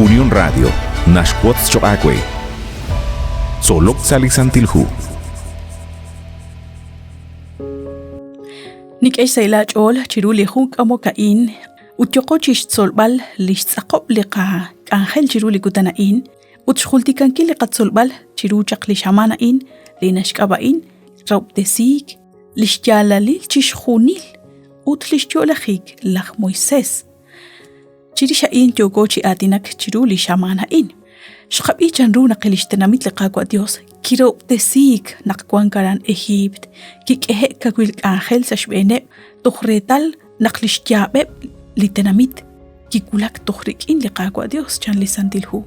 Unión Radio naxwotz choq' aawe. Tzolok sa' li Santil Hu. Nik'e xsahil aach'ool chiru li jun k'amok a'in ut yoqo chixtzolb'al li xtz'aqob' li qak'anjel chiru li kutan a'in ut xjultikankil li qatzolb'al chiru chaq li xamaan a'in li naxk'ab'a'in rahob'tesiik li xyaalalil chixjunil ut li xyo'lajik laj Moisés. Chirix a'in yooko chi aatinak chiru li xamaan a'in. Xqab'i chanru naq li xtenamit li Qaawa' Dios kirob'tesiik naq wank aran Ejiipt, kik'ehe'k kawil k'anjel sa' xb'eeneb' toj reetal naq li xyaab'eb' li tenamit kiwulak toj rik'in li Qaawa' Dios, chan li Santil Hu.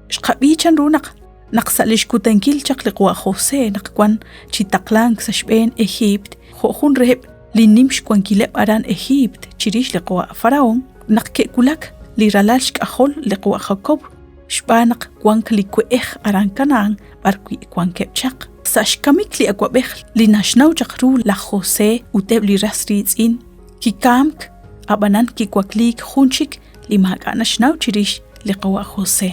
Xqab'i chanru naq naq sa' li xkutankil chaq li qawa' José naq wan chi taqlank sa' xb'een Ejiipt jo' jun reheb' li nim xwankileb' aran Ejiipt chirix li qawa' Faraón, naq ke'wulak li ralal xk'ajol li qawa' Jacob xb'aan naq wank li we'ej aran Canaán b'arwi' wankeb' chaq. Sa' xkamik li awab'ej li naxnaw chaq ru laj José ut eb' li ras riitz'in, kikamk, ab'anan kiwakliik jun chik li maak'a' naxnaw chirix li qawa' José.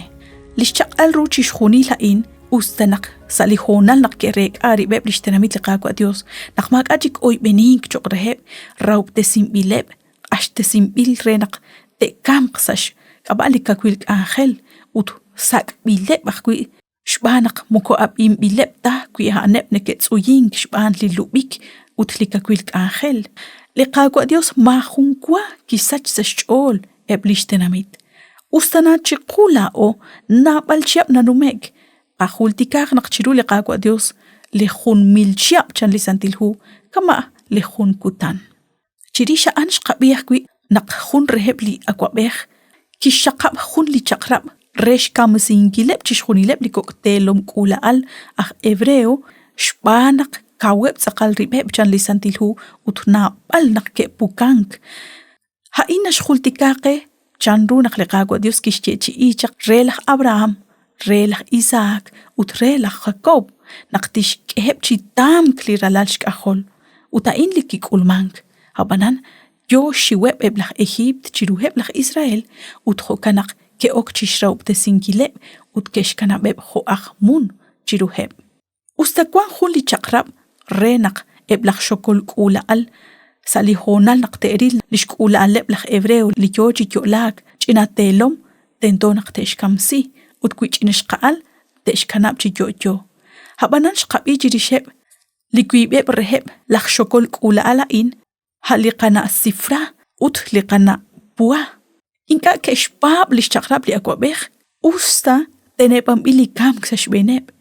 Li xchaq'al ru chixjunil a'in, us ta naq sa' li hoonal naq ke'reek'a rib'eb' lix tenamit li Qaawa' Dios, naq maak'a' chik oyb'enink choq' reheb', rahob'tesinb'ileb', q'axtesinb'il re naq te'kamq sa' xk'ab'a' li kawil k'anjel ut sak'b'ileb' ajwi' xb'aan naq moko ab'inb'ileb' ta wi a'aneb' neke'tz'uyink xb'aan li lub'ik ut li kawil k'anjel. Li Qaawa' Dios maajun wa kisach sa' xch'ool eb' lix tenamit. Us tana chiqu laa'o naab'al chihab' nanume'k, qajultikaaq naq chiru li Qaawa' Dios li 1000 chihab' chan li Santil Hu kama' li jun kutan. Chirix a'an xqab'i ajwi' naq jun reheb' li awab'ej kixxaqab' jun li chaq'rab' re xkamsinkileb' chixjunileb' li kok' teelom k'uula'al aj hebreo xb'aan naq kaweb' tz'aqal rib'eb' chan li Santil Hu ut naab'al naq ke'pukank. A'in naxjultika qe chanru naq li Qaawa' Dios kixyeechi'i chaq re laj Abraham, re laj Isaac ut re laj Jacob naq tixk'eheb' chi tamk li ralal xk'ajol. Ut a'in li kik'ulmank. Ab'anan yo xxiweb' eb' laj Ejiipt chiruheb' laj Israel ut jo'kan naq ke'ok chi xrahob'tesinkileb' ut ke'xkanab'eb' jo' aj mun chiruheb'. Usta wank jun li chaq'rab' re naq eb' laj xokol k'uula'al sa' li hoonal naq te'ril li xk'uula'aleb' laj hebreo li yo chi yo'laak ch'ina teelom tento naq te'xkamsi ut wi ch'ina xqa'al te'xkanab' chi yo'yo. Ab'anan xqab'i chirixeb' li wiib'eb' reheb' laj xokol k'uula'al a'in a' li qana' Sifrá ut li qana' Puá. Ink'a' ke'xpaab' li xchaq'rab' li awab'ej, us ta teneb'anb'il li kamk sa' xb'eeneb'.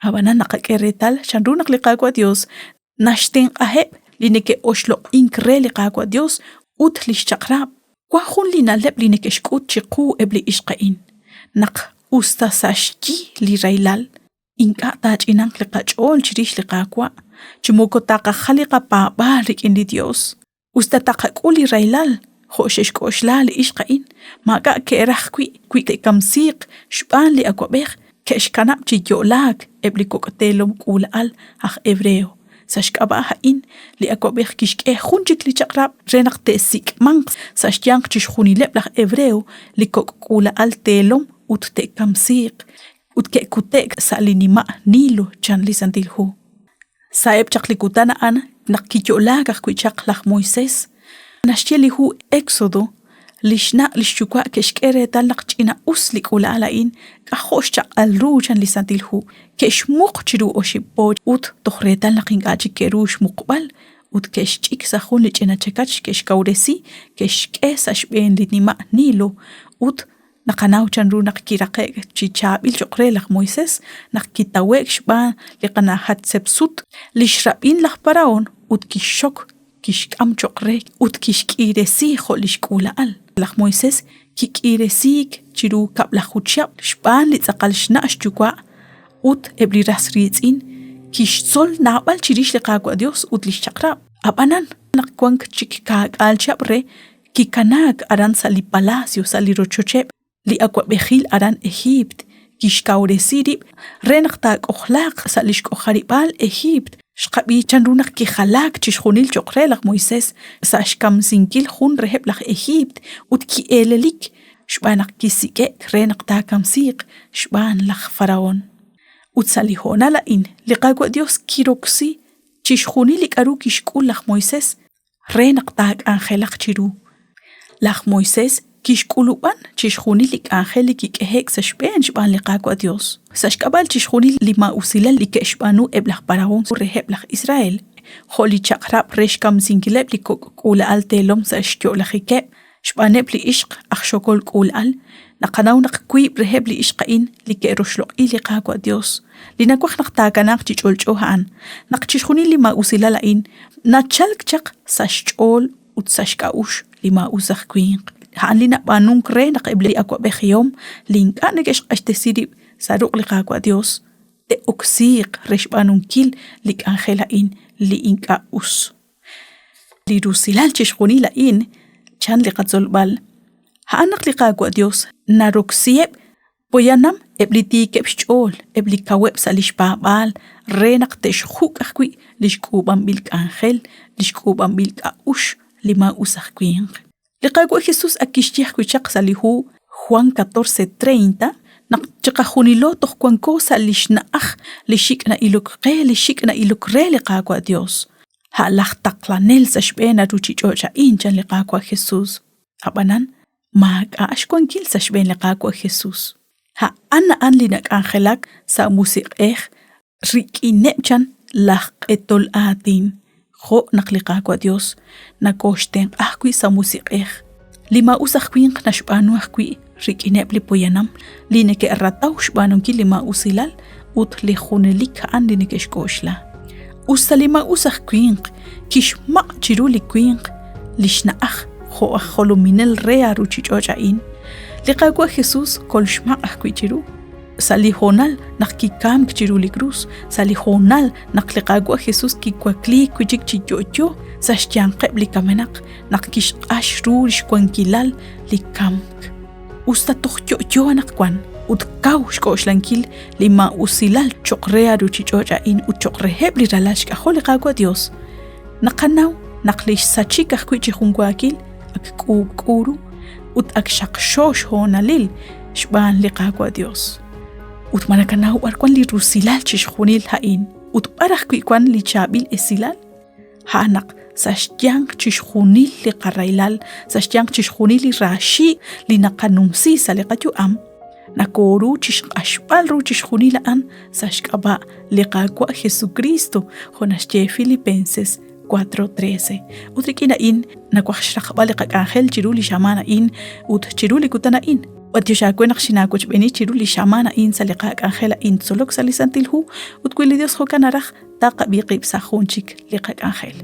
Ab'anan naqak'e reetal chanru naq li Qaawa' Yos naxtenq'aheb' li neke'oxloq'ink re li Qaawa' Yos ut li xchaq'rab'. Wank jun li na'leb' li neke'xk'ut chiqu eb' li ixq a'in, naq us ta sa' xyi li rahilal, Ink'a' taach'inanq li qach'ool chirix li Qaawa', chi moko taqajal li qapaab'aal rik'in li Dios. Us ta taqak'ul li rahilal, jo' xe'xk'oxla li ixq a'in, maak'a' ke'raj wi' wi te'kamsiiq xb'aan li awab'ej ke'xkanab' chi yo'laak eb' li kok' teelom k'uula'al aj Hebreo. Sa' xk'ab'a' a'in, li awab'ej kixk'e jun chik li chaq'rab' re naq te'sik'manq sa' xyanq chixjunileb' laj Hebreo li kok' k'uula'al teelom ut te'kamsiiq. Ut ke'kute'k sa' li nima' Nilo, chan li Santil Hu. Sa'eb' chaq li kutan a'an naq kiyo'laak ajwi' chaq laj Moisés. Naxye li hu Éxodo, li xna' li xyuwa' ke'xk'e reetal naq ch'ina'us li k'uula'al a'in, k'ajo' xchaq'al ru, chan li Santil Hu. Ke'xmuq chiru oxib' po ut toj reetal naq ink'a' chik ke'ru xmuqb'al ut ke'xch'ik sa' jun li ch'ina chakach ke'xkawresi, ke'xk'e sa' xb'een li nima' Nilo ut Naqanaw chanru naq kiraqe'k chi chaab'il cho'q re laj Moisés naq kitawe'k xb'aan li qana' Hatshepsut, li xrab'in laj Parahón, ut kixxok, kixk'am cho'q re ut kixk'iiresi jo' li xk'uula'al. Laj Moisés kik'iiresiik chiru kab'laju chihab' xb'aan li tz'aqal xna' xyuwa' ut eb' li ras riitz'in, kixtzol naab'al chirix li Qaawa' Yos ut li xchaq'rab'. Ab'anan, naq wank chik kaak'aal chihab' re, Kikanaak aran sa' li palacio sa' li rochocheb' li awab'ejil aran Ejiipt, kixkawresi rib' re naq taak'ojlaaq sa' li xk'ojarib'aal Ejiipt. Xqab'i chanru naq kijalaak chixjunil cho'q re laj Moisés sa' xkamsinkil jun reheb' laj Ejiipt ut ki'elelik. xb'aan naq kisik'e'k re naq taakamsiiq xb'aan laj Farahon. Ut sa' li hoonal a'in li Qaawa' Dios kiroksi chixjunil li k'a'ru kixk'ul laj Moises re naq taak'anjelaq chiru. Laj Moises kixk'ulub'an chixjunil li k'anjel li kik'ehe'k sa' xb'een xb'aan li Qaawa' Dios. Sa' xk'ab'a' chixjunil li maa'usilal li ke'xb'aanu eb' laj Parahon reheb' laj Israel, jo' li chaq'rab' re xkamsinkileb' li kok' k'uula'al teelom sa' xyo'lajikeb' xb'aaneb' li ixq aj xokol k'uula'al, naqanaw naq wiib' reheb' li ixq a'in li ke'roxloq'i li Qaawa' Dios. Li nawaj naq taakanaaq chi ch'olch'o a'an, naq chixjunil li maa'usilal a'in nachalk chaq sa' xch'ool ut sa' xk'a'uxl li maa'us aj winq. A'an li nab'aanunk re naq eb' li awa'b'ejihom li ink'a' neke'xq'axtesi rib' sa' ruq' li Qaawa' Dios te'oksiiq re xb'aanunkil li k'anjel a'in li ink'a' us. Li rusilal chixjunil a'in, chan li qatzolb'al, a'an naq li Qaawa' Dios naroksiheb' poyanam eb' li tiikeb' xch'ool, eb' li kaweb' sa' lix paab'aal re naq te'xjuk' ajwi' lix k'uub'anb'il k'anjel, lix k'uub'anb'il k'a'uxl li maa'us aj winq. Li Qaawa' Jesus ak kixye ajwi' chaq sa' li hu Juan 14:30 naq chiqajunilo toj wanko sa' li xna'aj li xik' na'ilok qe, li xik' na'ilok re li Qaawa' Dios. A' laj taqlanel sa' xb'een a ruuchich'och' a'in, chan li Qaawa' Jesus. Ab'anan, maak'a' xwankil sa' xb'een li Qaawa' Jesus. A'an a'an li nak'anjelak sa' musiq'ej rik'ineb' chan laj q'etol aatin, jo' naq li Qaawa' Dios nakooxtenq'a ajwi' sa' musiq'ej. Li maa'us aj winq naxb'aanu ajwi' rik'ineb' li poyanam li neke'rataw xb'aanunkil li maa'usilal ut li junelik a'an li neke'xk'oxla. Us ta li maa'us aj winq kixmaq' chiru li winq li xna'aj jo' aj jolominel re a ruuchich'och' a'in, li Qaawa' Jesus kolxmaq' ajwi' chiru. Sa' li hoonal naq kikamk chiru li krus, sa' li hoonal naq li Qaawa' Jesus kiwakliik wi' chik chi yo'yo sa' xyanqeb' li kamenaq, naq kixq'ax ru li xwankilal li kamk. Usta toj yo'yo anaqwan ut kaw xk'oxlankil li maa'usilal cho'q re a ruuchich'och' a'in ut cho'q reheb' li ralal xk'ajol li Qaawa' Dios, naqanaw naq li xsachik ajwi' chi junwaakil ak k'uub'k'u ru ut ak xaqxo xhoonalil xb'aan li Qaawa' Dios. Ut ma nakanaw b'ar wan li rusilal chixjunil a'in ut b'ar ajwi' wan li chaab'il esilal? A'an naq sa' xyanq chixjunil li qarahilal, sa' xyanq chixjunil li raaxiik' li naqanumsi sa' li qayu'am, nakooru chixq'axb'al ru chixjunil a'an sa' xk'ab'a' li Qaawa' Jesukristo, jo' naxye Filipenses 4:13. Ut rik'in a'in nawaj xraqb'al li qak'anjel chiru li xamaan a'in ut chiru li kutan a'in. B'antiox aawe naq xinaawochb'eeni chiru li xamaan a'in sa' li qak'anjel a'in tzolok sa' li Santil Hu ut wi li Dios jo'kan naraj taqab'i qib' sa' jun chik li qak'anjel.